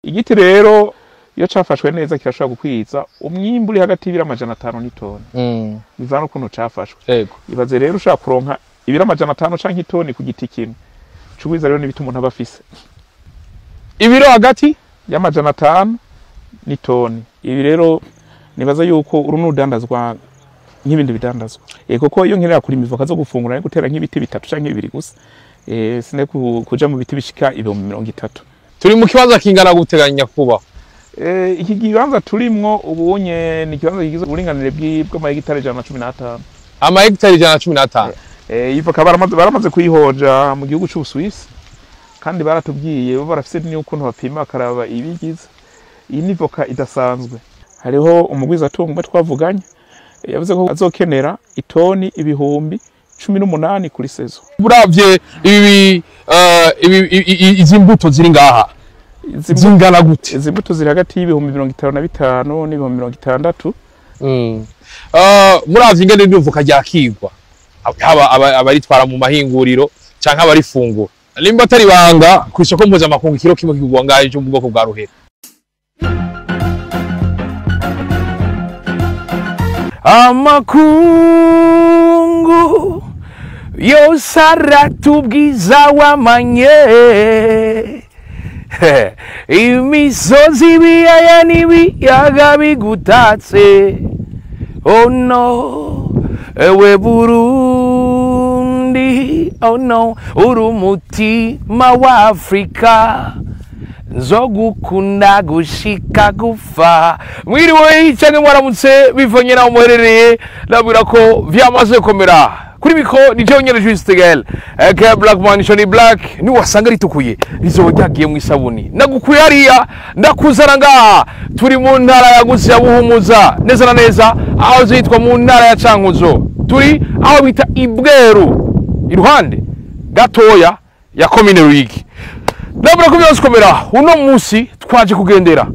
Igiti rero iyo cafashwe neza kirashobora gukwiza umwimbu uri hagati y'ibiro 500 n'itoni. Bivana ukuntu cafashwe. Yego. Ibaze rero ushaka kuronka ibiro 500 canke itoni ku giti kimwe. Cugwiza rero n'ibiti umuntu aba afise. Ibiro hagati y'amajana 5 n'itoni. Ibi rero nibaza yuko uru n'urudandazwa nk'ibindi bidandazwa. Kuko iyo nkenera kurima ivoka zo gufungura no gutera nk'ibiti bitatu canke bibiri gusa. Sine kuja mu biti bishika 30,000. Turi mu kibanza kingana guteganya kuba. Iki kibanza turimwo ubunye ni kibanza kigize uburinganire bw'amahegitari 115. Amahegitari 115. Ivoka baramaze kuyihoja mu gihugu c'u Busuwisi. Kandi baratubwiye bo barafise n'ukuntu bapima bakaraba ibigize. Iyi ni voka idasanzwe. Hariho umugwizatungo umwe twavuganye yavuze ko azokenera itoni 18,000 kuri sezo. Uravye ibi izi mbuto ziri ngaha zingana gute? Izi mbuto ziri hagati y'ibihumbi 55 n'ibihumbi 60. Muravye ingene rino voka ryakirwa, haba abaritwara mu mahinguriro canke abarifungura. Nimba atari banga ku isoko mpuzamakungu ikiro kimwe kigurwa ngahe cyo mu bwoko bwa ruhera? Amakungu yose aratubwiza wamanye, imisozi ibiyaya n'ibiyaga bigutatse. Oh no, ewe Burundi, oh no, uri umutima wa Afrika, nzogukunda gushika gufa. Mwiriwe canke mwaramutse bivanye naho muherereye, ndabwira ko vyamaze komera. Kuri micro ni jewe nyene Juste Gael, aka Black Man Johnny Black, ni wasanga ritukuye rizoba ryagiye mu isabuni. Nagukuye hariya ndakuzana ngaha, turi mu ntara yagutse ya Buhumuza, neza na neza aho zitwa mu ntara ya Cankuzo. Turi aho bita Ibweru, iruhande gatoya ya komine Ruyigi. Ndabura ko byose komera. Uno munsi twaje kugendera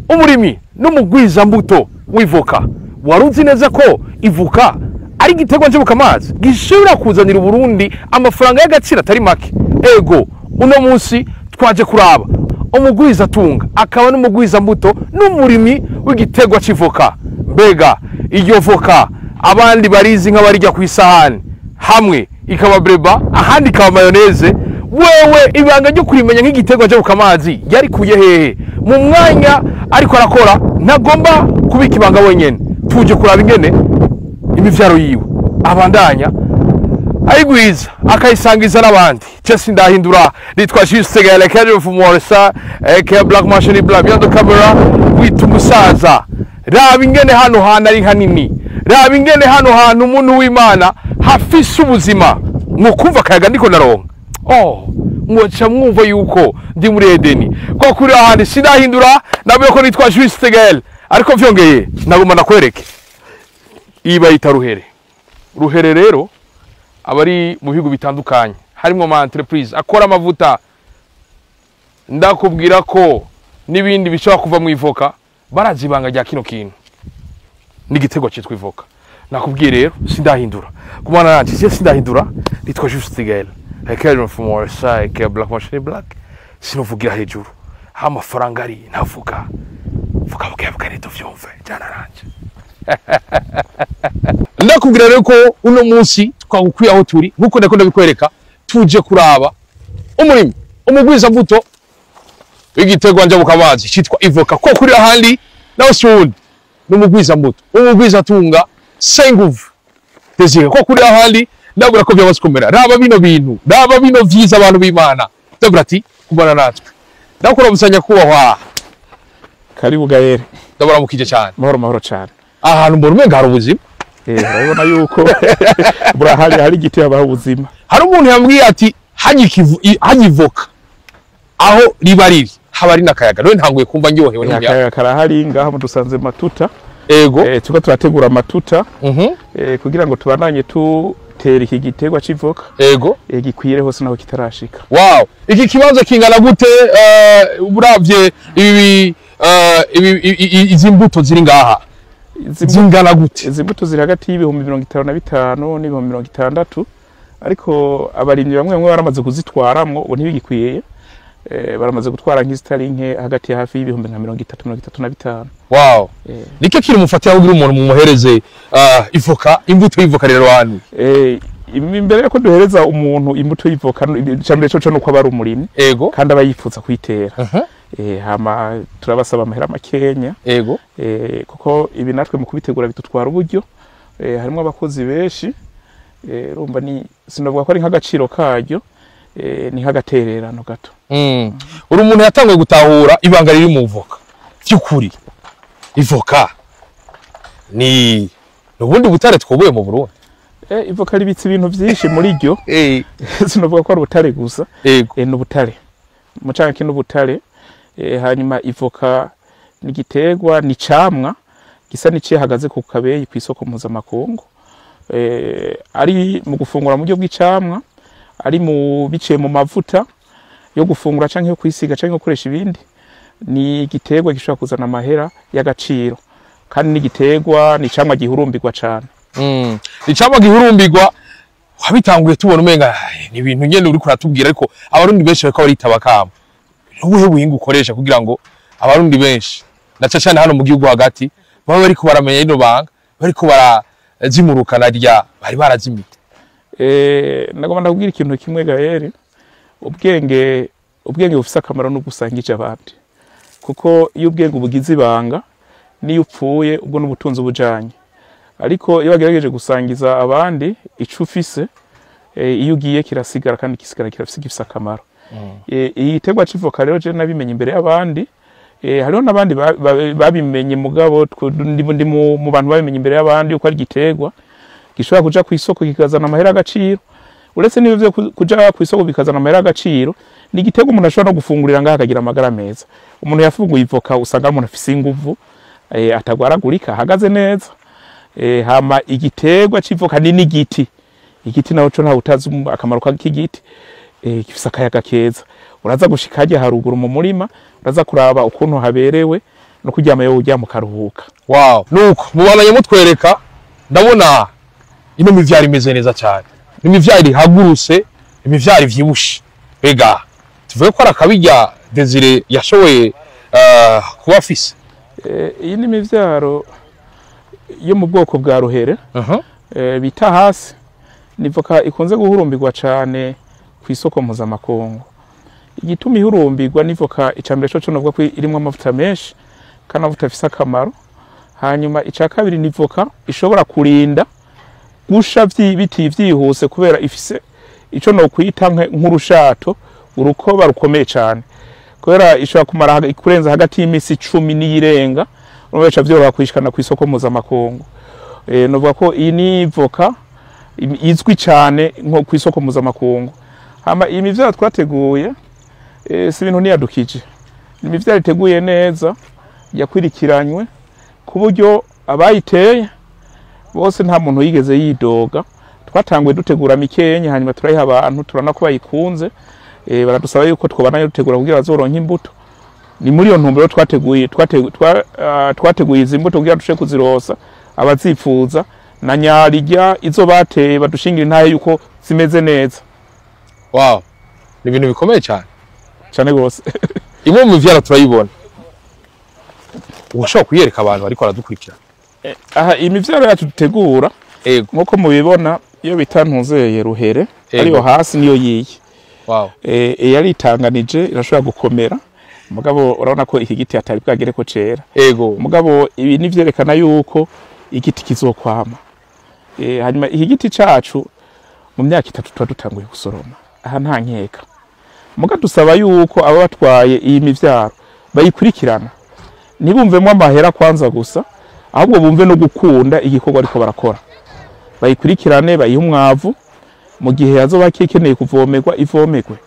umurimi n'umugwiza mbuto w'ivoka. Waruzi neza ko ivoka ari igiterwa njabukamazi gishobora kuzanira Uburundi amafaranga y'agaciro atari make. Ego, uno munsi twaje kuraba umugwiza tunga akaba n'umugwiza mbuto n'umurimi w'igiterwa c'ivoka. Mbega iryo voka abandi barizi nk'abarirya ku isahani, hamwe ikaba breba ahandi ikaba mayonnaise. Wewe ibanga ryo kurimenya nk'igiterwa njabukamazi yarikuye hehe? Mu mwanya ariko arakora ntagomba kubika ibanga wenyene. Tuje kuraba ingene imivyaro yiwe abandanya ayigwiza akayisangiza n'abandi. Jesse ndahindura, nitwa Juste Gael Kevin Fumoresa aka Black Machine Black behind the camera wita umusaza. Raba ingene hano hantu ari hanini, raba ingene hano hantu umuntu w'Imana hafise ubuzima. Mwokumva akayaga ndiko naronka, oh mwoca mwumva yuko ndi muri Edeni. Ko kuri ahandi sindahindura, nabwiye ko nitwa Juste Gael, ariko vyongeye nagomba nakwereke iyi bayita ruhere. Ruhere rero abari mu bihugu bitandukanye harimo ama entreprise akora amavuta. Ndakubwira ko n'ibindi bishobora kuva mu ivoka barazibanga rya kino kintu n'igitego cyitwa ivoka. Nakubwiye rero sindahindura, kumana nanje je sindahindura, nitwa Juste Gael aka Fumoresa aka Black Machine Black. Sinovugira hejuru aho amafaranga ari, ntavuga vuga buke buke nituvyumve jana nanje. Ndakubwira rero ko uno munsi twagukwiye aho turi nkuko ndako ndabikwereka, tuje kuraba umurimi umugwiza mbuto w'igiterwa njabukamazi citwa ivoka. Ko kuri ahandi naho si wundi n'umugwiza mbuto umugwiza tunga Senguvu Desire. Ko kuri ahandi ndabura ko byamaze komera. Raba bino bintu, raba bino vyiza abantu b'Imana. Ndabura ati kubana natwe. Ndakora musanya kubahwa. Karibu Gael. Ndabura mukije cyane. Mahoro mahoro cyane. Ahantu mbona umenga hari ubuzima. Urabona yuko burahari hari igiti habaho ubuzima. Hari umuntu yambwiye ati hagivoka aho riba riri haba ari nakayaga. None ntanguye kumva ndyohewe n'umuyaga. Akayaga karahari ngaha mudusanze matuta. Ego. Tuko turategura amatuta kugira ngo tubandanye tutera iki giterwa c'ivoka. Ego. Gikwire hose naho kitarashika. Wow. Iki kibanza kingana gute? Uravye ibi izi mbuto ziri ngaha zingana gute? Izi mbuto ziri hagati y'ibihumbi 55 n'ibihumbi 60, ariko abarimyi bamwe bamwe baramaze kuzitwaramwo ubu ntibigikwiye. Baramaze gutwara nk'izitari nke hagati ya hafi y'ibihumbi nka 30 35. Wow. Nicyo kintu mufatira kugira umuntu mumuhereze ivoka, imbuto y'ivoka rero hano? Imbere yuko duhereza umuntu imbuto y'ivoka, icambere coco nuko aba ari umurimyi kandi aba yifuza kuyitera. Hama turabasaba amahera makenya. Kuko ibi natwe mu kubitegura bidutwara uburyo, harimo abakozi benshi. Urumva ni sinavuga ko ari nk'agaciro karyo, ni nk'agatererano gato. Uri umuntu yatanguye gutahura ibanga riri mu voka. Vy'ukuri ivoka ni ubundi butare twobuye mu Burundi. Ivoka ribitse ibintu vyinshi muri ryo. Sinavuga ko ari ubutare gusa. Ni ubutare mucanke n'ubutare. Hanyuma ivoka ni igiterwa, ni icamwa gisa n'icihagaze ku kabeyi kw'isoko mpuzamakungu. Ari mu gufungura mu buryo bw'icamwa, ari mu biciye mu mavuta yo gufungura canke yo kwisiga canke gukoresha ibindi. Ni igiterwa gishobora kuzana amahera y'agaciro, kandi ni igiterwa, ni icamwa gihurumbirwa cane. Icamwa gihurumbirwa wabitanguye tubona umenga ni ibintu nyene uriko uratubwira, ariko abarundi benshi bariko baritaba kamo. Ubuhe buhinga ukoresha kugira ngo abarundi benshi na cane cane hano mu gihugu hagati babe bariko baramenya ino banga, bariko barazimurukana rya bari barazimiye? Nagomba ndakubwira ikintu kimwe Gaël, ubwenge bufise akamaro no gusangije abandi, kuko iyo ubwenge bugize ibanga niyo upfuye ubwo n'ubutunzi bujanye. Ariko iyo wagerageje gusangiza abandi ico ufise, iyo ugiye kirasigara kandi kisigara kirafise gifise akamaro. Igiterwa c'ivoka rero je nabimenye imbere y'abandi. Hariho n'abandi babimenye, mugabo ndi mu bantu babimenye imbere y'abandi uko ari igiterwa gishobora kuja kw'isoko kikazana amahera agaciro. Uretse n'ibyo vyo kuja kw'isoko bikazana amahera agaciro, ni igiterwa umuntu ashobora no gufungurira ngaha akagira amagara meza. Umuntu yafunguye ivoka usanga umuntu afise inguvu, atagwaragurika, ahagaze neza. Hama igiterwa c'ivoka ni n'igiti. Igiti naco ntawe utazi akamaro k'igiti. Gifise akayaga keza. Uraza gushika harya haruguru mu murima, uraza kuraba ukuntu haberewe no kuryama yo uryama ukaruhuka. Wow. Nuko mubanaye mutwereka, ndabona ino mivyaro imeze neza cyane. Ni imivyaro ihagurutse, imivyaro ivyibushe. Ega tuvuge ko arakabirya Desire yashoboye kuba afise. Iyi ni imivyaro yo mu bwoko bwa ruhere. Bita hasi. Ni voka ikunze guhurumbirwa cyane kw'isoko mpuzamakungu. Igituma ihurumbirwa ni voka icambere coco novuga ko irimwo amavuta menshi kandi amavuta afise akamaro. Hanyuma ica kabiri ni voka ishobora kurinda gusha biti vyihuse kubera ifise ico no kwita nk'urushato, urukoba rukomeye cyane, kubera ishobora kumara kurenza hagati y'imisi 10 n'iyirenga, urumva bica vyoroha kwishikana kw'isoko mpuzamakungu. Novuga ko iyi ni voka izwi cyane nko kw'isoko mpuzamakungu. Hama iyi mivyaro twateguye, si ibintu niyadukije, ni imivyaro iteguye neza, yakwirikiranywe ku buryo abayiteye bose nta muntu yigeze yidoga. Twatanguye dutegura mikenya, hanyuma turayiha abantu, turabona ko bayikunze, baradusaba yuko twobana dutegura kugira bazoronke imbuto. Ni muri iyo ntumbero twateguye izi mbuto kugira dushe kuzirosa abazipfuza, na nyarirya izo bateye badushingira intahe yuko zimeze neza. Wow, ni ibintu bikomeye cyane cyane gose. Imwe mu mivyaro turayibona, ushobora kuyereka abantu bariko baradukurikira. Aha imivyaro yacu dutegura, nkuko mubibona iyo bita ntuzeye ruhere, ariyo hasi niyo yiye. Wow. Yaritanganije irashobora gukomera, mugabo urabona ko iki giti atari bwagere ko cera. Mugabo ibi nivyerekana yuko igiti kizokwama. Hanyuma iki giti cacu mu myaka 3 tuba dutanguye gusoroma. Aha nta nkeka. Muga dusaba yuko aba batwaye iyi mivyaro bayikurikirana, ntibumvemo amahera kwanza gusa, ahubwo bumve no gukunda igikorwa ariko barakora. Bayikurikirane, bayihe umwavu, mu gihe azoba akikeneye kuvomerwa ivomerwe.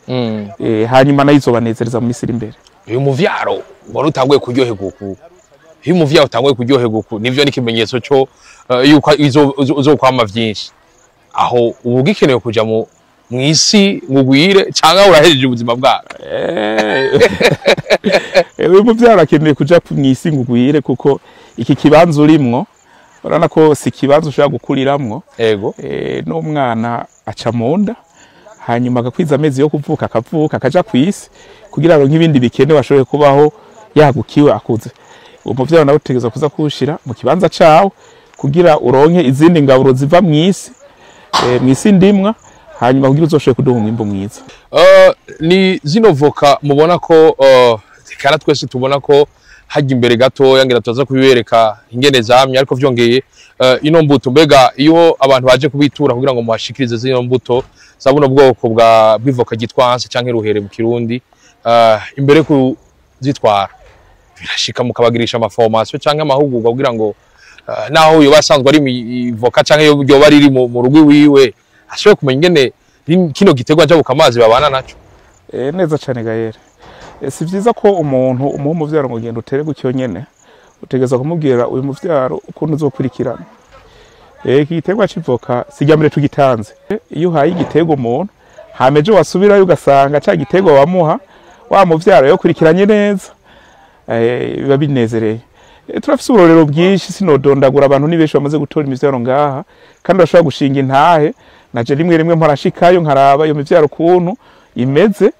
Hanyuma nayo izobanezereza mu misiri imbere. Uyu muvyaro ubona utanguye kuryoherwa uku. Iyo umuvyaro utanguye kuryoherwa uku, nivyo ni ikimenyetso cyo yuko uzokwama vyinshi. Aho ubu gikenewe kuja mu mwisi ngugwire cyangwa urahejeje ubuzima bwawe? Uyu muvyaro akeneye kuja mwisi ngugwire, kuko iki kibanza urimwo urabona ko si kibanza ushobora gukuriramwo. N'umwana aca mu nda. Hanyuma agakwiza amezi yo kuvuka, akavuka akaja kw'isi kugira ngo nk'ibindi bikenewe ashobore kubaho yagukiwe akuze. Umuvyaro nawe utegerezwa kuza kuwushira mu kibanza cawo kugira uronke izindi ngaburo ziva mw'isi, mw'isi ndimwa, hanyuma kugira uzoshobore kuduha umwimbu mwiza. Ni zino voka mubona ko kana twese tubona ko hajya imbere gatoya, ngira tuza kubibereka ingene zamye, ariko vyongeye ino mbuto, mbega iyo abantu baje kubitura kugira ngo muhashikirize zino mbuto za buno bwoko bwa bw'ivoka ryitwa Anse canke Ruhere mu Kirundi, imbere kuzitwara birashika mukabagirisha amaformation canke amahugurwa kugira ngo naho yoba asanzwe ari ivoka canke yoba riri mu rugo iwiwe ashobore kumenya ingene kino giterwa njabukamazi babana naco? Neza cane Gaël. Si vyiza ko umuntu umuha umuvyaro ngo ugende utere gutyo nyene, utegerezwa kumubwira uyu muvyaro ukuntu uzokurikirana. Iki giterwa c'ivoka si irya mbere tugitanze. Iyo uhaye igiterwa umuntu, hama ejo wasubirayo ugasanga ca giterwa wamuha wa muvyaro yakurikiranye neza, biba binezereye. Turafise uburorero bwinshi, sinodondagura, abantu ni benshi bamaze gutora imivyaro ngaha, kandi bashobora gushinga intahe. Naje rimwe rimwe mporashikayo nkaraba iyo mivyaro ukuntu imeze,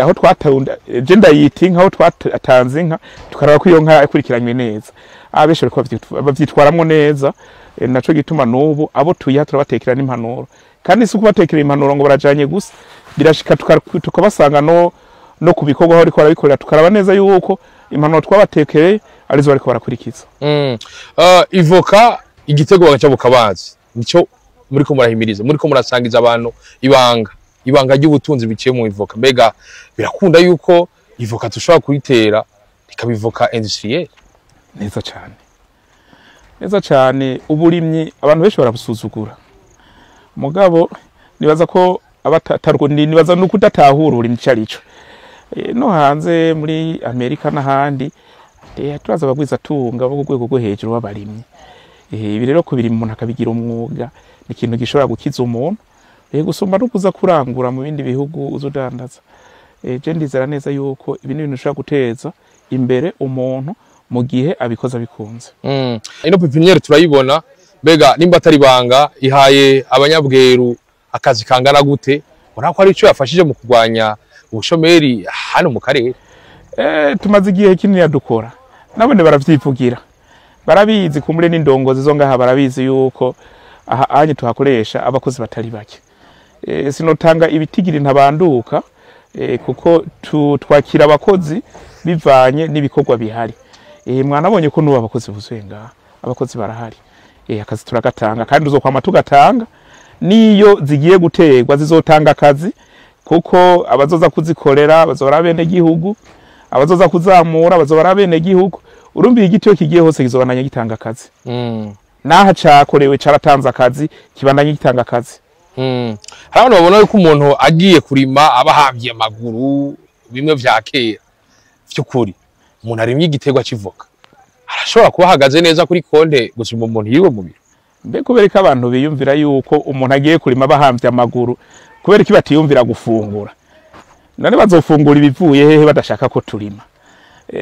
aho twatunda je ndayita inka, aho twatanze inka tukaraba ko iyo nka yakurikiranywe neza. Abenshi bariko bavyitwaramwo neza, naco gituma n'ubu abo tuyiha turabatekera n'impanuro, kandi si ukubatekera impanuro ngo barajanye gusa, birashika tukabasanga no ku bikorwa aho bariko barabikorera, tukaraba neza yuko impanuro twabatekereye arizo bariko barakurikiza. Ivoka igitego bagaca nico muriko murahimiriza, muriko murasangiza abantu ibanga ry'ubutunzi biciye mu ivoka. Mbega birakunda yuko ivoka tushobora kuyitera ikaba ivoka industrielle? Neza cane, neza cane. Uburimyi abantu benshi barabusuzugura, mugabo nibaza ko abatarwo nibaza nuko udatahura uburimyi ico arico. No hanze muri Amerika n'ahandi turaza abagwiza tunga bo ku rwego rwo hejuru b'abarimyi. Ibi rero kubirima umuntu akabigira umwuga ni ikintu gishobora gukiza umuntu, gusumba no kuza kurangura mu bindi bihugu uzodandaza. Je ndizera neza yuko ibi ni ibintu bishobora guteza imbere umuntu mu gihe abikoze abikunze. Ino pépinière turayibona, mbega nimba atari banga ihaye abanyabweru akazi kangana gute? Urabona ko ari ico yafashije mu kurwanya ubushomeri hano mu karere? Tumaze igihe kinini dukora, nabone baravyivugira, barabizi kumure n'indongozi zo ngaha barabizi yuko aha anye tuhakoresha abakozi batari bake. Sinotanga ibitigiri ntabanduka, kuko twakira abakozi bivanye n'ibikorwa bihari. Mwanabonye ko n'ubu abakozi buzuye ngaha, abakozi barahari. Akazi turagatanga kandi uzokwama tugatanga, niyo zigiye guterwa zizotanga akazi, kuko abazoza kuzikorera bazoba ari abenegihugu, abazoza kuzamura bazoba ari abenegihugu. Urumva igiti iyo kigiye hose kizobandanya gitanga akazi. Naha cakorewe caratanze akazi, kibandanya gitanga akazi. Hari abantu babona yuko umuntu agiye kurima aba ahamvye amaguru, bimwe vya kera. Vy'ukuri umuntu arimye igiterwa c'ivoka arashobora kuba ahagaze neza kuri konte gusumba umuntu yiwe mu biro. Mbe kubera ko abantu biyumvira yuko umuntu agiye kurima abahamvye amaguru, kubera iki batiyumvira gufungura? None bazofungura ibivuye hehe badashaka ko turima?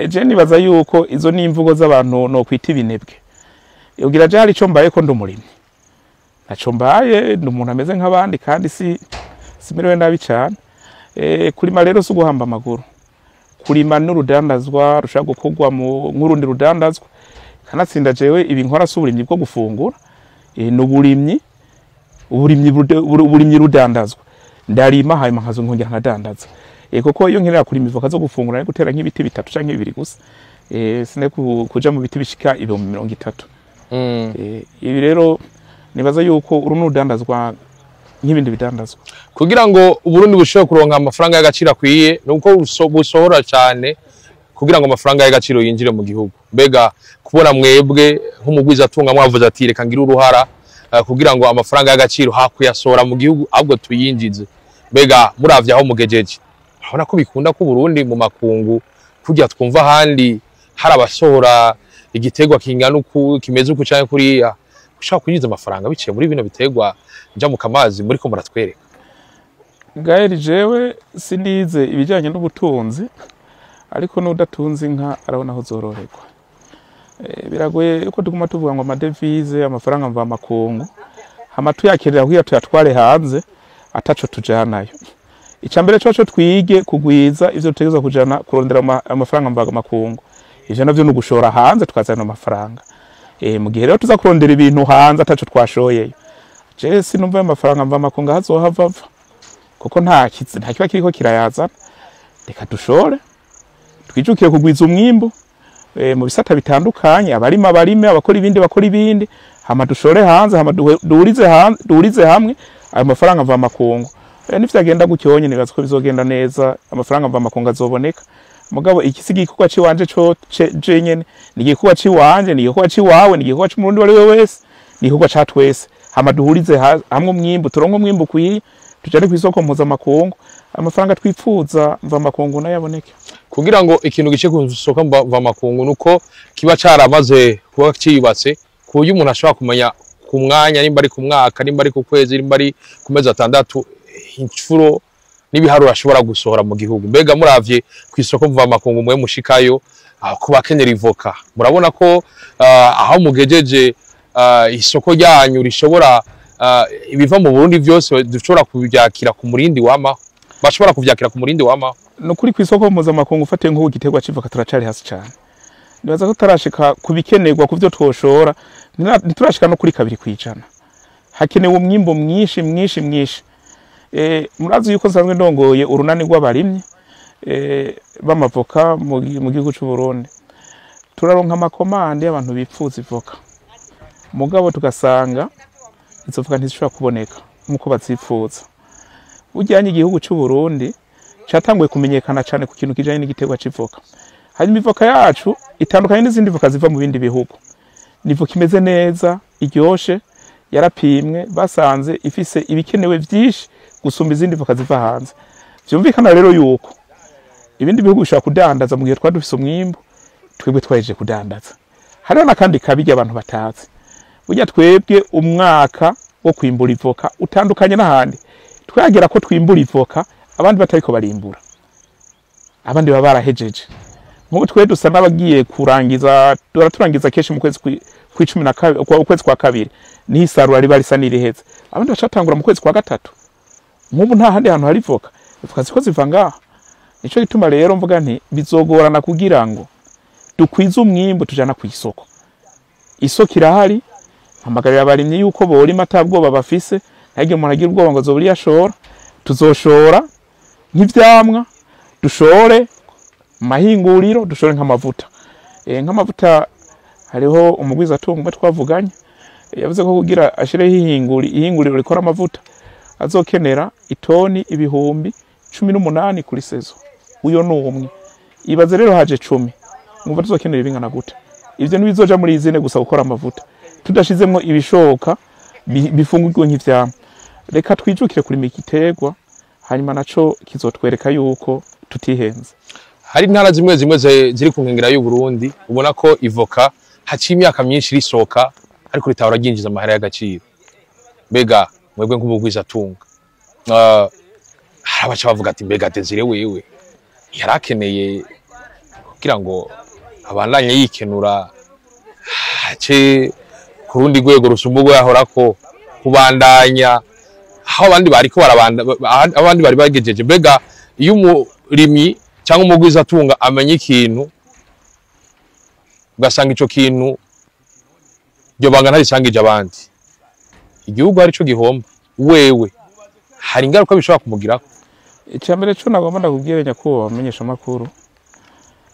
Je nibaza yuko izo ni imvugo z'abantu no kwita ibinebwe. Ugira je hari ico mbaye ko ndumurimyi, naco mbaye ndi umuntu ameze nk'abandi kandi simerewe nabi cane. Kurima rero si uguhamba amaguru, kurima n'urudandazwa rushobora gukorwa mu nk'urundi rudandazwa. Kanatsinda jewe ibi nkora si uburimyi bwo gufungura, ni uburimyi rudandazwa. Ndarima hanyuma nkazo nkongera nkadandaza. Kuko iyo nkenera kurima ivoka zo gufungura ni gutera nk'ibiti bitatu canke bibiri gusa, sine kuja mu biti bishika 30,000. Ibi rero nibaza yuko uru n'urudandazwa nk'ibindi bidandazwa. Kugira ngo Uburundi bushobore kuronka amafaranga y'agaciro akwiye, nuko busohora cyane kugira ngo amafaranga y'agaciro yinjire mu gihugu. Mbega kubona mwebwe nk'umugwizatunga mwavuze ati reka ngire uruhara kugira ngo amafaranga y'agaciro hakuyasohora mu gihugu ahubwo tuyinjize. Mbega muravye aho mugejeje, urabona ko bikunda ko Burundi mu makungu kujya twumva ahandi hari abasohora igiterwa kingana uku kimeze uku canke kuriya, ushaka kwinjiza amafaranga biciye muri bino biterwa njabukamazi muriko muratwereka? Gaël, jewe sinize ibijanye n'ubutunzi, ariko n'udatunze inka arabona aho zororerwa. Biragoye uko tuguma tuvuga ngo amadevize, amafaranga mva makungu, hama tuyakenera kugira tuyatware hanze, ataco tujanayo. Icambere coco twige kugwiza ivyo dutegerezwa kujana kurondera amafaranga mvaga makungu. Ivyo navyo ni ugushora hanze tukazana amafaranga. Mu gihe rero tuza kurondera ibintu hanze ataco twashoyeyo, je sinumva amafaranga mva makungu hazohava ava, kuko nta kiba kiriko kirayazana. Reka dushore twijukire kugwiza umwimbu mu bisata bitandukanye, abarima barime, abakora ibindi bakora ibindi, hama dushore hanze, hama duhurize hamwe ayo mafaranga mva makungu. Nivyagenda gutyo nyene nibaza ko bizogenda neza, amafaranga mva makungu azoboneka. Mugabo iki si igikorwa ciwanje co je nyene, ni igikorwa ciwanje, ni igikorwa ciwawe, ni igikorwa c'umurundi wari we wese, ni igikorwa ca twese. Hama duhurize hamwe umwimbu, turonke umwimbu ukwiye, tujane kw'isoko mpuzamakungu, amafaranga twipfuza mva makungu nayaboneke. Kugira ngo ikintu gice ku isoko mva makungu nuko kiba caramaze kuba ciyubatse, ku buryo umuntu ashobora kumenya ku mwanya, nimba ari ku mwaka, nimba ari ku kwezi, nimba ari ku mezi atandatu, incuro n'ibiharuro ashobora gusohora mu gihugu. Mbega muravye ku isoko mva makungu mwe mushikayo ku bakenera ivoka, murabona ko aho mugejeje isoko ryanyu rishobora ibiva mu Burundi byose dushobora kubyakira ku murindi wama, bashobora kuvyakira ku murindi wama? Nukuri ku isoko mpuzamakungu ufatiye nk'ubu igiterwa c'ivoka turacari hasi cane. Nibaza ko tarashika kubikenerwa kuvyo twoshora, ntiturashika no kuri 2%. Hakenewe umwimbo mwinshi mwinshi mwinshi. Murazi yuko nsanzwe ndongoye urunani rw'abarimyi b'amavoka mu gihugu c'u Burundi. Turaronka amakomande y'abantu bipfuza ivoka, mugabo tugasanga izo voka ntizishobora kuboneka nkuko bazipfuza. Ujyanye igihugu c'u Burundi catanguye kumenyekana cane ku kintu kijanye n'igiterwa c'ivoka. Hanyuma ivoka yacu itandukanye n'izindi voka ziva mu bindi bihugu. Ni ivoka imeze neza, iryoshe, yarapimwe, basanze ifise ibikenewe vyinshi gusumba izindi voka ziva hanze. Vyumvikana rero yuko ibindi bihugu bishobora kudandaza mu gihe twari dufise umwimbu, twebwe twahejeje kudandaza. Hariho n'akandi kabirya abantu batazi. Burya twebwe umwaka wo kwimbura ivoka utandukanye n'ahandi. Twagera ko twimbura ivoka abandi batariko barimbura, abandi baba barahejeje. Nk'ubu twe dusa n'abagiye kurangiza, turaturangiza kenshi mu kwezi kw'icumi na kabiri, ukwezi kwa kabiri niho isarura riba risa n'iriheze, abandi bacatangura mu kwezi kwa gatatu. Nk'ubu nta handi hantu hari ivoka, ivoka ziko ziva ngaha. Nico gituma rero mvuga nti bizogorana kugira ngo dukwize umwimbu tujana ku isoko. Isoko irahari, mpamagarira abarimyi yuko borima atabwoba bafise, ntihagire umuntu agira ubwoba ngo azobura iyo ashora. Tuzoshora nk'ivyamwa, dushore mahinguriro, dushore nk'amavuta. Nk'amavuta hariho umugwizatunga umwe twavuganye, yavuze ko kugira ashireho ihinguriro rikora amavuta azokenera itoni 18,000 kuri sezo. Uyo ni umwe. Ibaze rero haje 10, mwumva tuzokenera ibingana gute? Ivyo ntibizoja muri izine gusa gukora amavuta, tudashizemwo ibishoka bifungurwa nk'ivyamwa. Reka twijukire kurima igiterwa, hanyuma naco kizotwereka yuko tutihenze. Hari intara zimwe zimwe ziri ku nkengera y'u Burundi ubona ko ivoka haciye imyaka myinshi risoka ariko ritahora ryinjiza amahera y'agaciro. Mbega mwebwe nk'umugwizatunga, hari abaca bavuga ati mbega Desire wewe yarakeneye kugira ngo abandanye yikenura ace ku rundi rwego rusumba urwo yahorako, kubandanya aho abandi bariko barabanda, abandi bari bagejeje. Mbega iyo umurimyi cyangwa umugwizatunga amenya ikintu ugasanga ico kintu iryo banga ntarisangije abandi, igihugu arico gihomba, wewe hari ingaruka bishobora kumugirako? Icambere co nagomba ndakubwira nyakubahwa bamenyeshamakuru,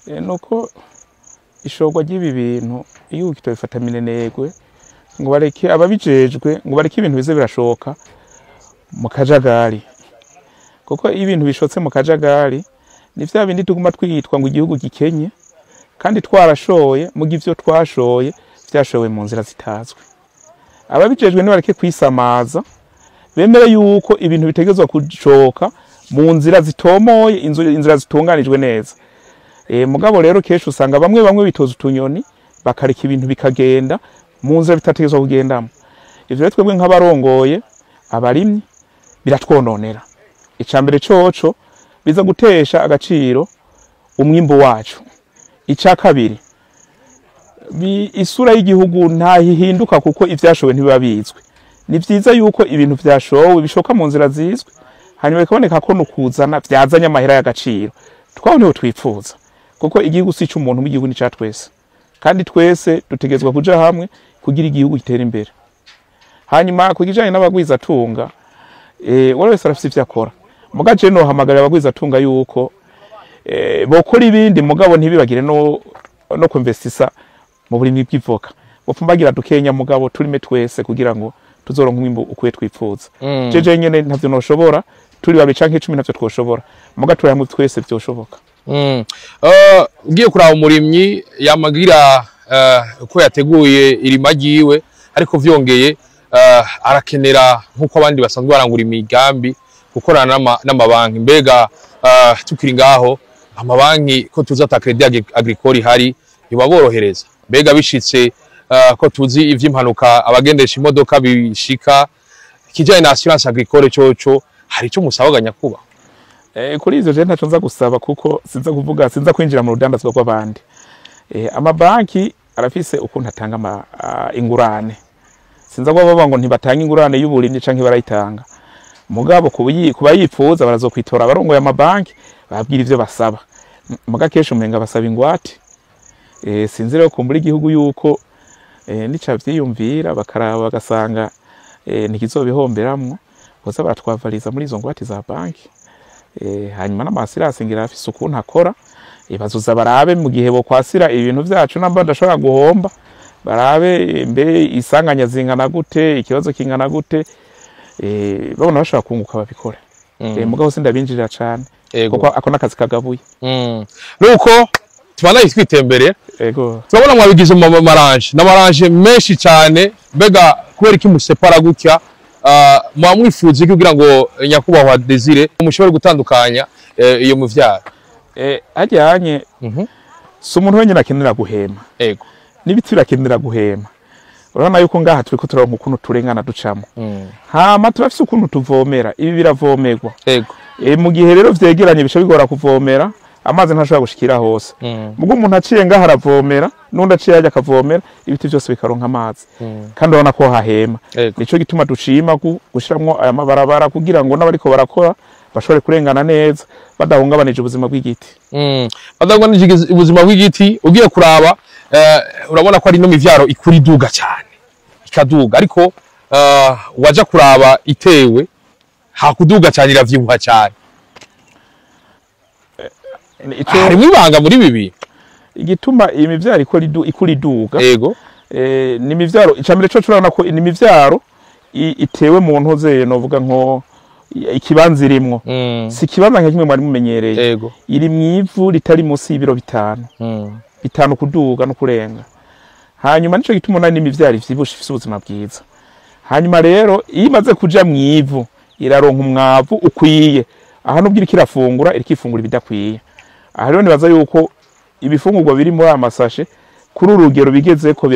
nuko ishorwa ry'ibi bintu iyo ukitobifata minenegwe ngo bareke ababijejwe, ngo bareke ibintu bize birashoka mu kajagari. Kuko iyo ibintu bishotse mu kajagari ni vya bindi tuguma twitwa ngo igihugu gikenye, kandi twarashoye, mu gihe ivyo twashoye vyashowe mu nzira zitazwi. Ababijejwe nibareke kwisamaza, bemere yuko ibintu bitegezwa kushoka mu nzira zitomoye, inzira zitunganijwe neza. Mugabo rero kenshi usanga bamwe bamwe bitoza utunyoni bakareka ibintu bikagenda mu nzira bitategezwa kugendamo. Ivyo rero twebwe nk'abarongoye abarimyi biratwononera. Icambere coco biza gutesha agaciro umwimbu wacu. Ica kabiri, isura y'igihugu ntahihinduka kuko ivyashowe ntibiba bizwi. Ni vyiza yuko ibintu vyashowe bishoka mu nzira zizwe, hanyuma bikaboneka ko nukuzana vyazanye amahera y'agaciro. Twaho niho twipfuza, kuko igihugu si ic'umuntu, igihugu ni ca twese, kandi twese dutegerezwa kuja hamwe kugira igihugu gitere imbere. Hanyuma ku kijanye n'abagwizatunga, uwo wese arafise ivyo akora. Muga je nohamagarira abagwizatunga yuko bokora ibindi, mugabo ntibibagire no kwinvestisa mu burimyi bw'ivoka. Bopfumbagira dukenya, mugabo turime twese kugira ngo tuzoronke umwimbu ukwiye twipfuza. Jeje nyene ntavyo noshobora, turi babiri canke 10 ntavyo twoshobora, muga turi hamwe twese vyoshoboka. Ugiye kuraba umurimyi yamagira uko yateguye irima ryiwe, ariko vyongeye arakenera nk'uko abandi basanzwe barangura imigambi gukorana n'amabanki. Mbega tukiri ngaho, amabanki ko tuzi ata crédit agricole ihari, ibaborohereza? Mbega bishitse ko tuzi ivy'impanuka abagendesha imodoka bishika, ikijanye na assurance agricole coco hari ico musabaga nyakuba? Kuri ivyo je ntaco nza gusaba, kuko sinza kuvuga, sinza kwinjira mu rudandazwa rw'abandi. Amabanki arafise ukuntu atanga ingurane. Sinza kuba bavuga ngo ntibatanga ingurane y'uburimyi canke barayitanga. Mugabo kubayipfuza barazokwitora abarongoye amabanki babwira ivyo basaba. Muga kenshi umenga basaba ingwate. Sinzi rero kumbura igihugu yuko nica vyiyumvira bakaraba bagasanga ntikizobihomberamwo, boza baratwavariza muri izo ngwate za banki. Hanyuma n'amasirasi ngira afise ukuntu akora, bazoza barabe mu gihe bokwasira ibintu vyacu namba badashobora guhomba, barabe mbe isanganya zingana gute, ikibazo kingana gute, babona bashobora kunguka babikore. Mugabo sindabinjirira cane, kuko ako n'akazi kagabuye. Nuko tubandanye twitemberera. Ego. Turabona mwabigize mu maranje n'amaranje menshi cyane. Mbega kubera iki musepara gutya? Muba mwifuza iki kugira ngo nyakubahwa Desire mushobore gutandukanya iyo muvyaro? Hajyanye si umuntu wenyine akenera guhema. Ego. N'ibiti birakenera guhema. Urabona yuko ngaha turiko turaronka ukuntu turengana ducamo. Hama turafise ukuntu tuvomera, ibi biravomerwa. Ego. Mu gihe rero vyegeranye bica bigora kuvomera, amazi ntashobora gushikira hose. Mugo umuntu aciye ngaha aravomera, n'undi aciye ajya akavomera, ibiti byose bikaronka amazi. Kandi urabona ko hahema. Nico gituma dushima gushiramwo aya mabarabara kugira ngo n'abariko barakora bashobore kurengana neza badahungabanije ubuzima bw'igiti. Badahungabanije ubuzima bw'igiti. Ugiye kuraba urabona ko ari no mivyaro ikuri duga cyane, ikaduga, ariko waja kuraba itewe hakuduga cyane iravyibuha cyane. Harimo ibanga muri bibi igituma iyi mivyaro ikora iduga. Ego. Ni mivyaro icambere cyo turabona ko ni mivyaro itewe mu ntoze, novuga nko ikibanza irimwo. Si ikibanza nka kimwe mwari mumenyereye. Ego. Iri mwivu ritari munsi y'ibiro 5. 5 kuduga no kurenga. Hanyuma nico gituma nani imivyaro ivyibushe ifise ubuzima bwiza. Hanyuma rero iyo imaze kuja mwivu iraronka umwavu ukwiye. Aha nubwo iriko irafungura, iriko ifungura ibidakwiye. Aha rero nibaza yuko ibifungurwa biri muri aya masashe kuri urugero bigeze ko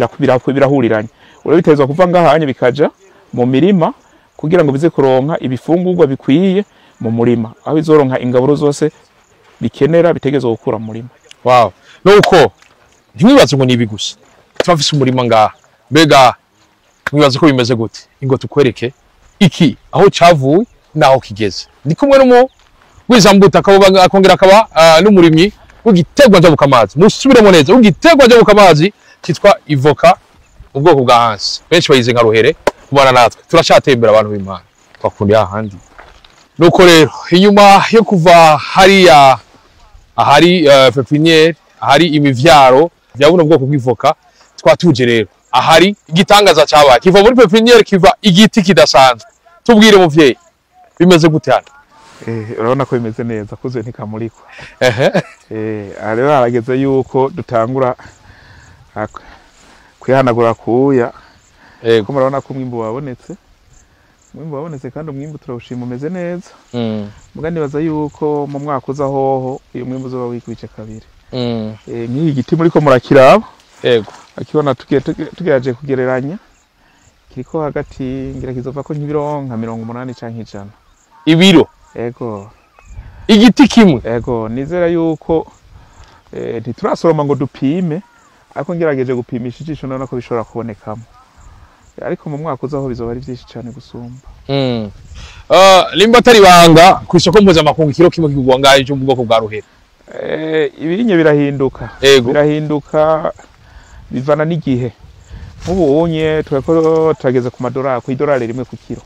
birahuriranye. Urabitezwa kuva ngahanye bikaja mu mirima kugira ngo bize kuronka ibifungurwa bikwiye mu murima, aho bizoronka ingaburo zose bikenera bitegezwa gukura mu murima. Wow. Nuko ntimwibaze ngo nibi gusa. Turafise umurima ngaha. Mbega mwibaze ko bimeze gute? Ingo tukwereke iki aho cavuye naho kigeze. Ndi kumwe n'umu wizambuta akongera akaba n'umurimyi w'igiterwa njabukamazi. Musubiremo neza, w'igiterwa njabukamazi cyitwa ivoka, ubwoko bwa hansi. Benshi bayize nka ruhere. Kubana natwe turacatembera abantu b'Imana twakundi ahandi. Nuko rero inyuma yo kuva hariya ahari pépinière, ahari imivyaro bya buno bwoko bw'ivoka, twatuje rero ahari igitangaza cyabaye kiva muri pépinière, kiva igiti kidasanzwe. Tubwire muvyeyi bimeze gute hano? Urabona ko bimeze neza, kuzuye ntikamurikwa. Rero harageze yuko dutangura kwihanagura kuya. Ego. Murabona ko umwimbu wabonetse. Umwimbu wabonetse kandi umwimbu turawushima umeze neza. Muga nibaza yuko mu mwaka uza hoho uyu mwimbu uzoba wikwice kabiri. Nk'iki giti muriko murakiraba. Ego. Akibona tugerageje kugereranya kiriko hagati ngira kizova ko nk'ibiro nka 80 canke 100. Ibiro. Ego. Igiti kimwe. Ego, nizera yuko ntiturasoroma ngo dupime, ariko ngerageje gupimisha ijisho nabona ko bishobora kubonekamo. Ariko mu mwaka uzaho bizoba ari vyinshi cane gusumba. Limba atari banga, ku isoko mpuzamakungu ikiro kimwe kigurwa ngahe cyo mu bwoko bwa ruhera? Ibinye birahinduka. Birahinduka bivana n'igihe. Nk'ubu unye turako turageze ku madorari, ku idorari rimwe ku kiro.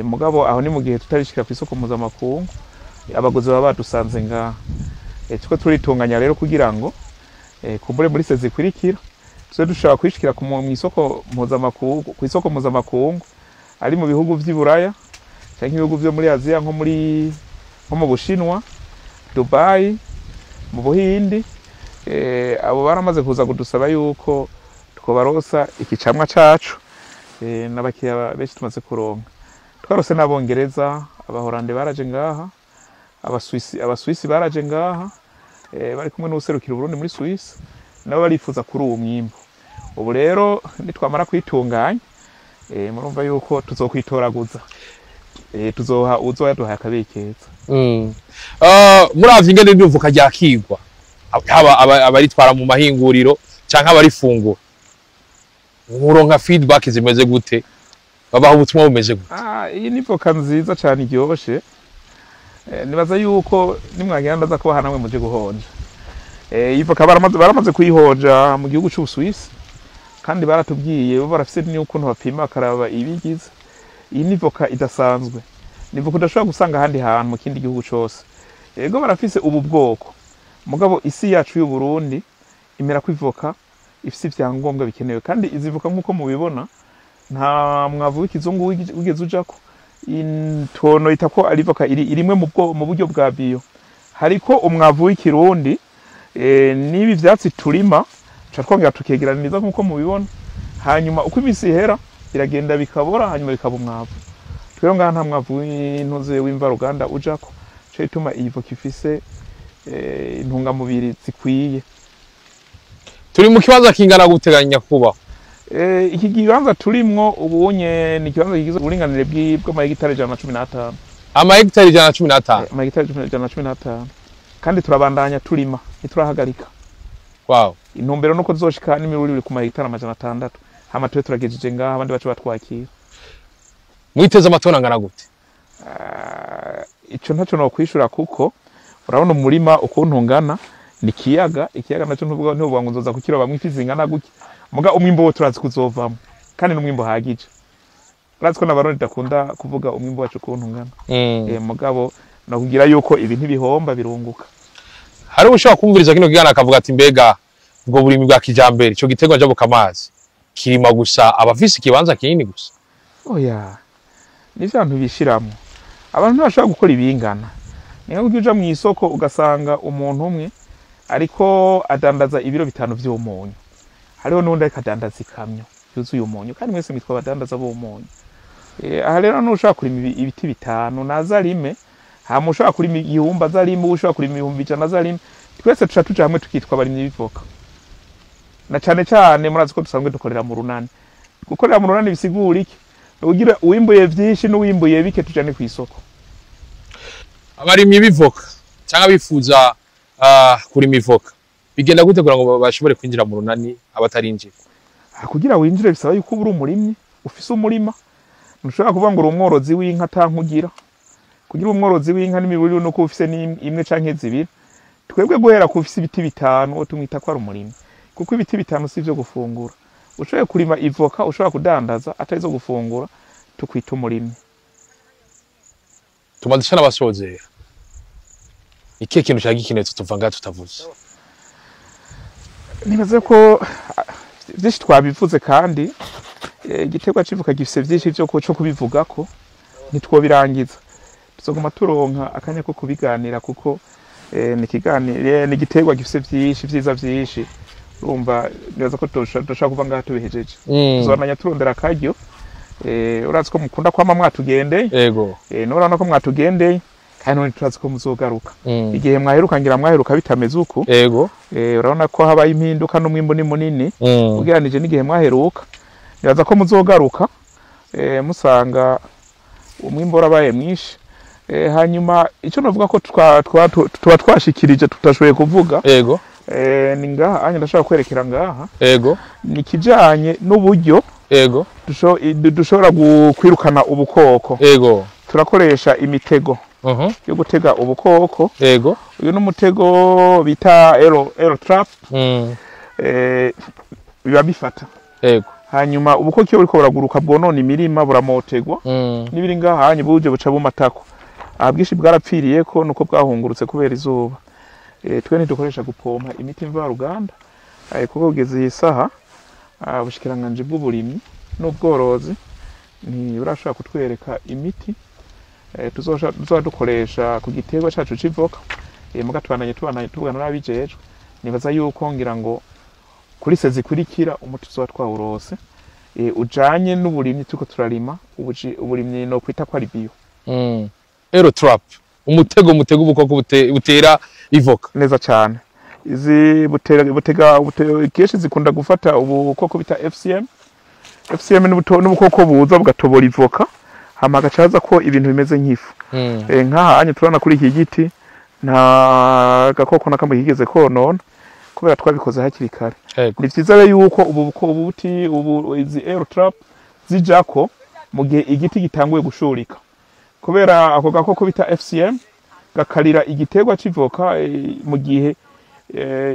Mugabo aho ni mu gihe tutarishikira ku isoko mpuzamakungu, abaguzi baba badusanze ngaha. Tuko turitunganya rero kugira ngo kumbure muri sezi ikurikira tuze dushobora kwishikira ku mw'isoko mpuzamakungu, ku isoko mpuzamakungu ari mu bihugu vy'i Buraya canke ibihugu vyo muri Aziya, nko mu Bushinwa, Dubai, mu Buhindi. Abo baramaze kuza kudusaba yuko twobarosa iki camwa cacu, n'abakiriya benshi tumaze kuronka. Twarose n'Abongereza, Abahorande baraje ngaha, Abaswisi baraje ngaha, bari kumwe n'uwuserukira Uburundi muri Suisse, nabo barifuza kuri uwo mwimbu. Ubu rero nitwamara kwitunganya, murumva yuko tuzokwitoraguza, tuzoha uzoyaduhaye akabikeza. Muravye ingene rino voka ryakirwa, haba abaritwara mu mahinguriro canke abarifungura, muronka feedback zimeze gute? Babaha ubutumwa bumeze gute? Iyi ni voka nziza cane iryoshe. Nibaza yuko nimwagira ndaza kubaha namwe muje guhonja. Iyi voka baramaze kuyihonja mu gihugu c'Ubusuwisi, kandi baratubwiye bo barafise n'ukuntu bapima bakaraba ibigize. Iyi ni voka idasanzwe, ni voka udashobora gusanga ahandi hantu mu kindi gihugu cose. Ego barafise ubu bwoko, mugabo isi yacu y'u Burundi imera ko ivoka ifise ivyangombwa bikenewe. Kandi izi voka nk'uko mubibona nta mwavu w'ikizungu wigeze ujako. Intono ita ko ari voka iri irimwe mu buryo bwa bio. Hariko umwavu w'ikirundi, n'ibi vyatsi turima tuca twongera tukegeraniriza nk'uko mubibona, hanyuma uko imisi ihera biragenda bikabora, hanyuma bikaba umwavu. Twebwe ngaha nta mwavu w'intuze w'imvaruganda ujako, ico gituma iyi voka ifise intungamubiri zikwiye. Turi mu kibanza kingana gute nyakubahwa? Iki kibanza turimwo ubunye ni ikibanza kigize uburinganire bw'amahegitari 115. Amahegitari 115? Amahegitari 115. Kandi turabandanya turima, ntiturahagarika. Wow. Intumbero nuko tuzoshika n'imiburiburi ku mahegitari 600. Hama tube turagejeje ngaha abandi bace batwakira. Mwiteze amatona angana gute? Ico ntaco nokwishura kuko urabona umurima ukuntu ungana, ni ikiyaga, ikiyaga naco ntuvuga ngo nzoza kukiroba ifi zingana gutya. Muga umwimbo wo turazi kuzovamo, kandi n'umwimbo uhagije. Urazi ko n'Abarundi dakunda kuvuga umwimbo wacu ukuntu ungana. Mugabo nakugira yuko ibi ntibihomba birunguka. Hari ushobora kumviriza kino kiganiro akavuga ati mbega ubwo burimi bwa kijambere ico giterwa njabukamazi kirima gusa abafise ikibanza kinini gusa? Oya, nivyo abantu bishiramwo. Abantu ntibashobora gukora ibingana. Ni nka uja mu isoko ugasanga umuntu umwe ariko adandaza ibiro 5 vy'umunyu, hariho n'undi ariko adandaza ikamyo yuzuye umunyu, kandi mwese mwitwa abadandaza b'umunyu. Aha rero n'ushobora kurima ibiti 5 naza rime, hama ushobora kurima igihumbi aza rime, ushobora kurima 100,000 aza rime, twese tuca tuja hamwe tukitwa abarimyi b'ivoka. Na cane cane murazi ko dusanzwe dukorera mu runani. Gukorera mu runani bisigura iki? Ugira uwimbuye vyinshi n'uwimbuye bike tujane kw'isoko. Abarimyi b'ivoka cyangwa bifuza kurima ivoka bigenda gute kugira ngo bashobore kwinjira mu runani abatarinjira? Kugira winjire bisaba yuko uri umurimyi, ufise umurima. Ntushobora kuvuga ngo uri umworozi w'inka atankugira. Kugira umworozi w'inka n'imiburire nuko ufise imwe canke zibiri. Twebwe guhera ku ufise ibiti 5 uwo tumwita ko ari umurimyi, kuko ibiti 5 si ivyo gufungura. Ushoboye kurima ivoka ushobora kudandaza atari zo gufungura, tukwita umurimyi. Tumaze n'abasozera. Ikihe kintu cyari gikenewe tutuva ngaha tutavuze? Nibaze ko vyinshi twabivuze, kandi igiterwa c'ivoka gifise vyinshi vyo co kubivugako, ntitwobirangiza. Tuzoguma turonka akanya ko kubiganira kuko ni igiterwa gifise vyinshi vyiza vyinshi. Urumva nibaza ko dushobora kuva ngaha tubihejeje. Tuzobandanya turondera akaryo. Urazi ko mukunda kwama mwatugendeye. Yego. Nurabona ko mwatugendeye, kandi none turazi ko muzogaruka. Igihe mwaheruka ngira mwaheruka bitameze uku. Yego. Urabona ko habaye impinduka n'umwimbu ni munini ugereranije n'igihe mwaheruka. Nibaza ko muzogaruka musanga umwimbu warabaye mwinshi. Hanyuma icyo navuga ko tuba twashikirije tutashoboye kuvuga. Yego. Ni ngaha anya ndashaka kwerekera ngaha. Yego. Ni kijanye n'uburyo Ego. Dushobora kwirukana ubukoko. Ego. Turakoresha imitego yo gutega ubukoko. Ego. Uyu n'umutego bita ero trap. Biba bifata. Ego. Hanyuma ubukoko iyo buriko buraguruka bwonona imirima, buramotegwa. N'ibiri ngaha hanye buje buca bumatako. Aha bwinshi bwarapfiriye ko nuko bwahungurutse kubera izuba. Twe ntidukoresha gupompa imiti mvaruganda, kuko kugeza iyi saha ubushikiranganji bw'uburimyi n'ubworozi ntiburashobora kutwereka imiti tuzoba dukoresha ku giterwa cacu c'ivoka. Muga tubandanye tuvugana n'ababijejwe, nibaza yuko ngira ngo kuri se zikurikira umuti tuzoba twawurose ujanye n'uburimyi turiko turarima, uburimyi no kwita ko ari bio. Ero trap, umutego mutega ubukoko butera ivoka. Neza cyane. Izi butega kenshi zikunda gufata ubukoko bita FCM. FCM n'ubukoko buza bugatobora ivoka, hama agacaza ko ibintu bimeze nk'ifu. Nkaha anye turabona kuri iki giti nta gakoko na kamwe kigeze konona kubera twabikoze hakiri kare. Ni vyiza rero yuko ubu izi air trap zijako mu gihe igiti gitanguye gushurika, kubera ako gakoko bita FCM gakarira igiterwa c'ivoka mu gihe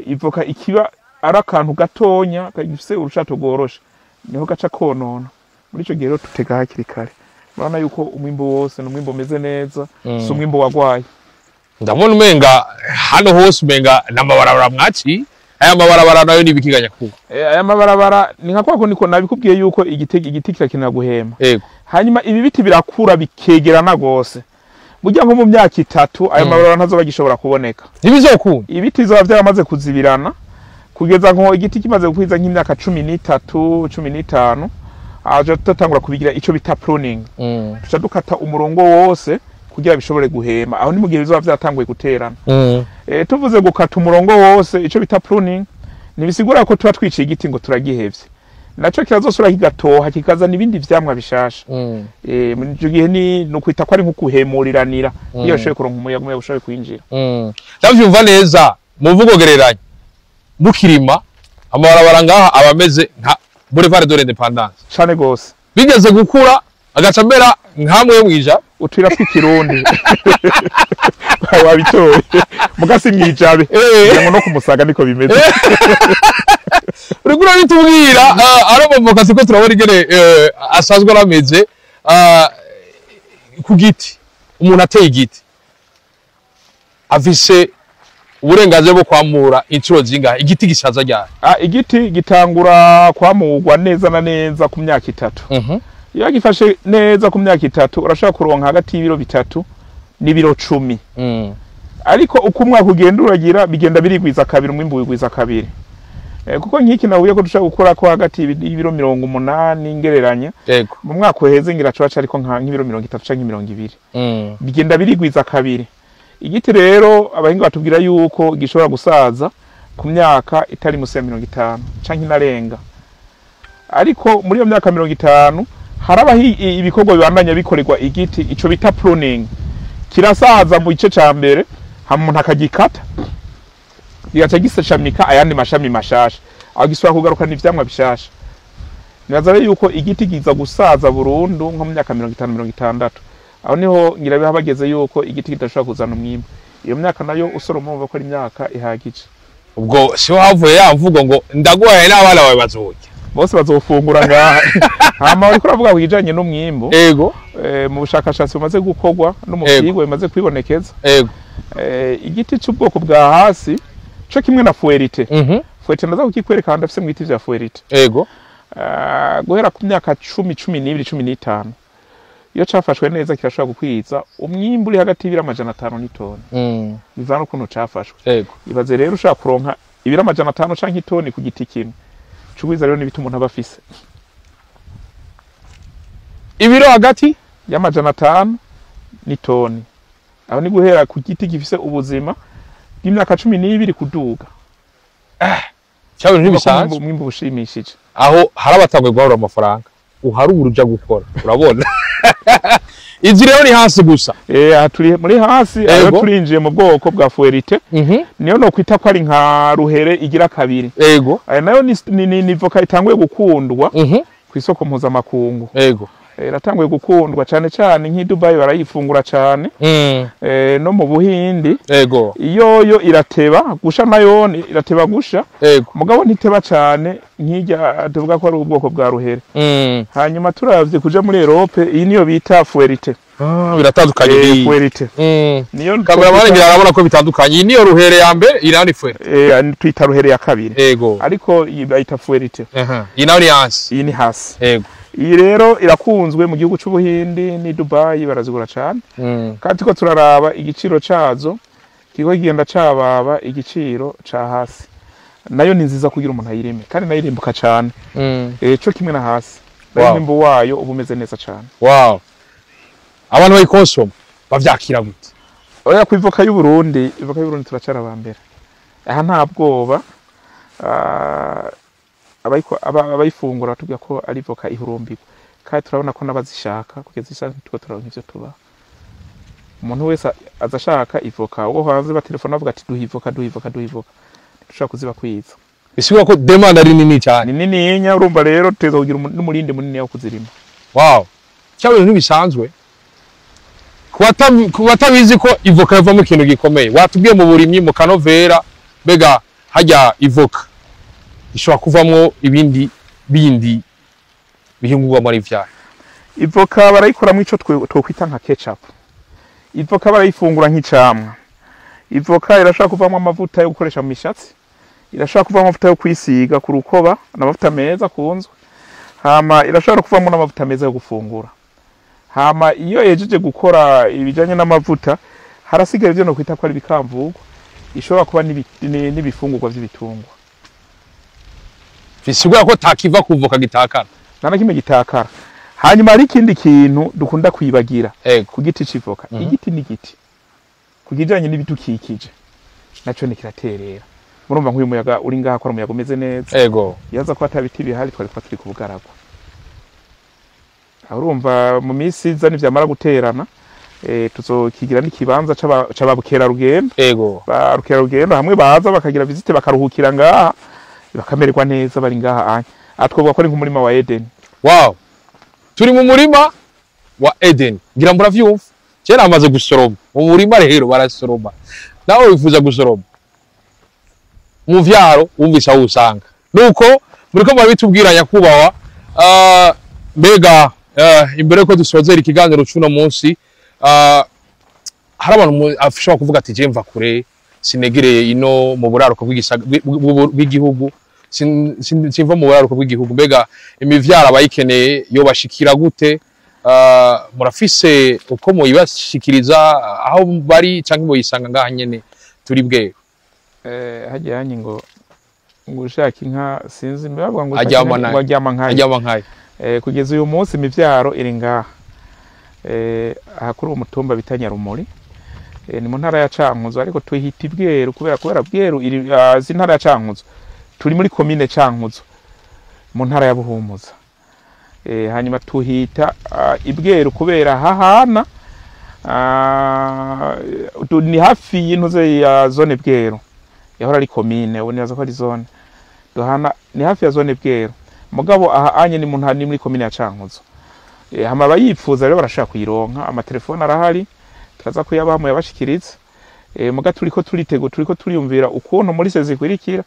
ivoka ikiba ari akantu gatonya gafise urushato rworoshe, niho gaca konona. Muri ico gihe rero tutega hakiri kare. Murabona yuko umwimbu wose ni umwimbu umeze neza, si umwimbu wagwaye. Ndabona umenga hano hose umenga n'amabarabara mwaci. Aya mabarabara nayo ni ibikiganya kuba. Aya mabarabara ni nka kwako niko nabikubwiye yuko igiti kirakenera guhema. Yego. Hanyuma ibi biti birakura bikegerana gose. Burya nko mu myaka 3 aya mabarabara ntazoba gishobora kuboneka. Ntibizokunda. Ibiti bizoba byaramaze kuzibirana kugeza nko igiti kimaze gukwiza nk'imyaka 13, 15 aje tutangura kubigira ico bita pruning. Tuca dukata umurongo wose kugira bishobore guhema. Aho ni mu gihe bizoba byatanguye guterana. Tuvuze gukata umurongo wose ico bita pruning ntibisigura ko tuba twiciye igiti ngo turagihevye. Naco kirazosura kigatoha kikazana ibindi vyamwa bishasha. Muri ico gihe ni nukwita ko ari nko kuhemuriranira iyo ushoboye kuronka umuyaga ushoboye kwinjira. Ndavyumva neza mu mvugo gereranye. Mukirima amabarabara ngaha abameze nka Boulevard de l'Indépendance. Cane gose. Bigeze gukura agaca mbera nkamwe mwija utwira tw'ikirundi. Wabitoye. Mugasi mwijabe. Ngo no kumusaga niko bimeze. Uriko urabitubwira ari amavoka siko turabona ingene asanzwe arameze ku giti. Umuntu ateye igiti afise uburenganzira bwo kwamura inshuro zingahe? Igiti gisaza ryari? Igiti gitangura kwamurwa neza na neza ku myaka 3. Iyo gifashe neza ku myaka 3 urashobora kuronka hagati y'ibiro 3 n'ibiro 10. Ariko uko umwaka ugenda uragira bigenda birigwiza kabiri, umwimbu wigwiza kabiri. Kuko nk'iki nahuye ko dushobora gukora ko hagati y'ibiro 80 ngereranya. Mu mwaka uheze ngira coba ariko nk'ibiro 30 canke 20. Bigenda birigwiza kabiri. Igiti rero abahinga batubwira yuko gishobora gusaza ku myaka itari musi ya 50 canke inarenga. Ariko muri iyo myaka 50 harabaho ibikorwa bibandanya bikorerwa igiti, ico bita pruning. Kirasaza mu gice ca mbere, hama umuntu akagikata gigaca gishamika ayandi mashami mashasha, aho gisubira kugaruka n'ivyamwa bishasha. Nibaza rero yuko igiti kiza gusaza burundu nko mu myaka 50, 60. Aho niho ngira biha bageze yuko igiti kidashobora kuzana umwimbu. Iyo myaka nayo usoroma umva ko ari imyaka ihagije. Ubwo si havuye yavuga ngo ndaguhaye n'abana bawe bazorya. Bose bazofungura ngaha. Hama uriko uravuga ku kijanye n'umwimbu. Ego. Mu bushakashatsi bumaze gukorwa no mu vyigwa bimaze kwibonekeza. Ego. Igiti c'ubwoko bwa hasi co kimwe na fuerite. Fuerite ndaza kukikwereka ndafise mu biti vya fuerite. Ego. Guhera ku myaka 10, 12, 15. Iyo cafashwe neza kirashobora gukwiza umwimbu uri hagati y'ibiro 500 n'itoni. Bivana ukuntu cafashwe. Ego. Ibaze rero ushaka kuronka ibiro 500 canke itoni ku giti kimwe. Cugwiza rero n'ibiti umuntu aba afise. Ibiro hagati ya 500 n'itoni. Aho ni guhera ku giti gifise ubuzima bw'imyaka 12 kuduga. Cyabintu ntibisanzwe. Umwimbu ushimishije. Aho harabatangwe guharura amafaranga. Uharura uja gukora. Urabona? Izi rero ni hasi gusa. Aha turi muri hasi, aho turinjiye mu bwoko bwa fuerite. Niyo no kwita ko ari nka ruhere igira kabiri. Ego. Aya nayo ni voka itanguye gukundwa. Ku isoko mpuzamakungu. Ego. Iratanguye gukundwa cyane cyane nk'i Dubai, barayifungura cyane, no mu Buhindi. Ego. Iyo yo irateba gusha, nayo irateba gusha. Ego. Mugabo ntiteba cyane nk'ijya tuvuga ko ari ubwoko bwa ruhere. Hanyuma turavye kuja muri Europe, iyi niyo bita Fuerite. Ah, biratandukanye. Fuerite niyo Cameraman ngira arabona ko bitandukanye. Iyi niyo ruhere ya mbere, iyi nayo ni Fuerite. Twita ruhere ya kabiri. Ego. Ariko iyi bayita Fuerite. Aha. Iyi nayo ni hasi. Iyi ni hasi. Ego. Iyi rero irakunzwe mu gihugu c'Ubuhindi ni Dubai, barazigura cyane. Kandi ko turaraba igiciro cazo kiriko kigenda cababa igiciro ca hasi, nayo ni nziza kugira umuntu ayirime, kandi nayo irimbuka cane. Co kimwe na hasi nayo, umwimbu wayo uba umeze neza cane. Wow. Abantu bayikonsoma bavyakira gute? Oya, ku ivoka y'Uburundi, ivoka y'Uburundi turacara aba mbere aha, nta bwoba. Abayifungura batubwira ko ari ivoka ihurumbirwa, kandi turabona ko n'abazishaka kugeza isaha ntitwo turaronka ivyo tubaha. Umuntu wese aza ashaka ivoka, uwo hanze batelefona bavuga ati: "Duha ivoka, duha ivoka, duha ivoka." Ntidushobora kuzibakwiza. Bisigura ko demande ari nini cyane. Ni nininya. Urumva rero tuteza kugira n'umurindi munini wo kuzirima. Wow. Cyangwa ibintu bisanzwe. Ku batabizi ko ivoka yavamo ikintu gikomeye. Watubwiye mu burimyi, mu kanovera, mbega hajya ivoka ishobora kuvamwo ibindi bindi bihingurwa muri vyayo? Ivoka barayikoramwo ico twokwita nka ketchup. Ivoka barayifungura nk'icamwa. Ivoka irashobora kuvamwo amavuta yo gukoresha mu mishatsi, irashobora kuvamwo amavuta yo kwisiga ku rukoba, n'amavuta meza akunzwe. Hama irashobora kuvamwo n'amavuta meza yo gufungura. Hama iyo yejeje gukora ibijanye n'amavuta, harasigaye ivyo nokwita ko ari ibikamvurwa, ishobora kuba n'ibifungurwa vy'ibitungwa. Bisigura ko takiva kuvoka gitakara. Nta na kimwe gitakara. Hanyuma hari ikindi kintu dukunda kwibagira ku giti c'ivoka. Igiti ni igiti, ku kijanye n'ibidukikije naco ni kiraterera. Murumva nk'uyu muyaga uri ngaha ko ari umuyaga umeze neza. Yaza ko ata biti bihari, twari kuba turi ku bugaragwa. Aho urumva mu minsi iza nivyamara guterana, tuzokigira n'ikibanza c'ababukerarugendo. Ba rukerarugendo hamwe baza bakagira visite, bakaruhukira ngaha, bakamererwa neza bari ngaha. Anya aha twovuga ko ari nk'umurima wa Eden. Wow. Turi mu murima wa Eden. Ngira muravyumva. Kera amaze gusoroma. Mu murima rero barasoroma. Nawe wifuza gusoroma. Mu vyaro wumvise aho usanga. Nuko muriko murabitubwira, nyakubahwa. Mbega imbere ko dusozera ikiganiro c'uno munsi, hari abantu ashobora kuvuga ati: "Je mva kure, sinegereye ino mu buraruko bw'igihugu, simva mu buraruko bw'igihugu." Mbega imivyaro abayikeneye yobashikira gute? Murafise uko muyibashikiriza aho bari, canke muyisanga ngaha nyene turi bwewe? Hagiye hanyi ngo ushaka inka, sinzi bavuga ngo ushaka Aryama inka nayo. ngo aryama nkayo. Aryama nkayo. Kugeza uyu munsi imivyaro iri ngaha, aha kuri uwo mutumba bita Nyarumuri. Ni mu ntara ya Cankuzo, ariko tuhita Ibweru kubera Bweru iri si intara ya Cankuzo, turi muri komine Cankuzo mu ntara ya Buhumuza. Hanyuma tuhita Ibweru kubera hahana ni hafi y'intuze ya zone Bweru yahora ari komine, ubu nibaza ko ari zone duhana, ni hafi ya zone Bweru. Mugabo aha anye ni mu ntara, ni muri komine ya Cankuzo. Hama abayipfuza rero barashaka kuyironka, amatelefone arahari, turaza kuyabaha muyabashikiriza. Muga turiko turitego, turiko turiyumvira ukuntu muri se zikwirikira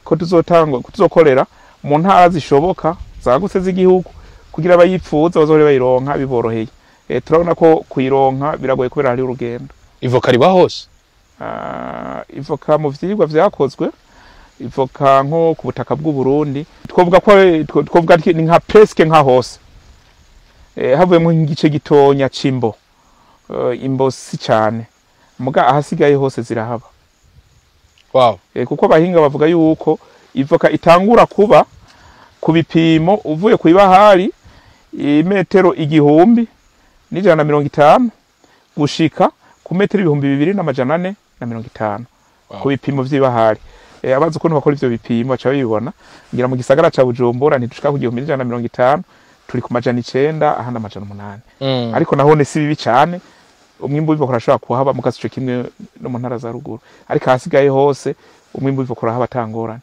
ko tuzotangwa, ko tuzokorera mu ntara zishoboka zagutse z'igihugu, kugira abayipfuza bazohore bayironka biboroheye. Turabona ko kuyironka biragoye kubera hari urugendo. Ivoka riba hose? Ivoka mu vyigwa vyakozwe, ivoka nko ku butaka bw'u Burundi twovuga ko twovuga ati ni nka presque nka hose, havuyemo nk'igice gitonya c'imbo. Imbo si cane, muga ahasigaye hose zirahaba. Kuko abahinga bavuga yuko ivoka itangura kuba ku bipimo uvuye ku ibahari imetero 1150 gushika ku metero 2450 ku bipimo vy'ibahari. Abazi ukuntu bakora ivyo bipimo baca babibona. Ngira mu gisagara ca Bujumbura ntidushika ku 1150, turi ku 900, ahandi 800. Ariko nahone si bibi cane, umwimbu w'ivoka urashobora kuhaba mu ico kimwe no mu ntara za ruguru, ariko ahasigaye hose umwimbu w'ivoka urahaba atangorane.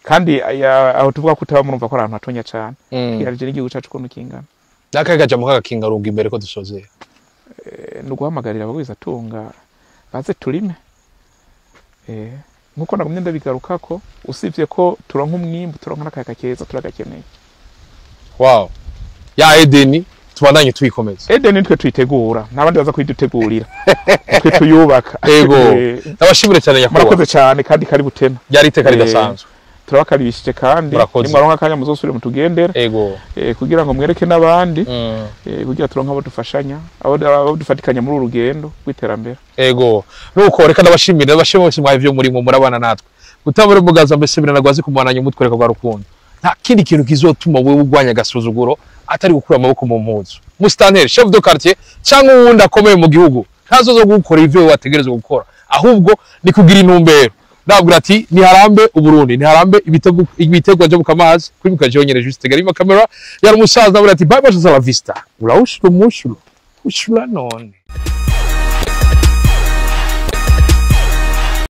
Kandi aho tuvuga ko utaba, murumva ko ari ahantu hatonya cane tugereranyije n'igihugu cacu ukuntu kingana. N'akahe kajambo k'agakingarunga imbere ko dusozera? Ni uguhamagarira abagwizatunga baze turime. Nkuko nagumye ndabigarukako, usibye ko turonka umwimbu, turonka n'akayaga keza, turagakeneye. Wow, ya Edeni tubandanye tuyikomeza. Edeni nitwe tuyitegura, nta bandi baza kuyidutegurira, twe tuyubaka. Ego. Ndabashimire cyane, nyakubahwa. Murakoze cyane kandi karibu tena. Ryari iteka ridasanzwe. Turabakaribishije kandi. Murakoze. Nimwaronka akanya muzosubire mutugendere, kugira ngo mwereke n'abandi, kugira turonke abo dufashanya, abo dufatikanya muri uru rugendo rw'iterambere. Ego, nuko reka ndabashimire bose mwaye ibyo murimo murabana natwe gutabura mugaza, mbese biranagwaze kumananya umutwe reka rwa rukundo. Nta kindi kintu kizotuma wewe urwanya agasuzuguro atari gukura amaboko mu mpuzu. Musitanteri, chef de quartier cyangwa uwundi akomeye mu gihugu ntazoza gukora ivyo wewe wategerezwa gukora, ahubwo ni kugira intumbero. Ndabwira ati niharambe Uburundi, niharambe ibiterwa byo mukamazi kuri mukaje yonyene. Juste garima kamera yari umusaza, ndabwira ati bye bye, la vista, urawushura umushuro ushura none.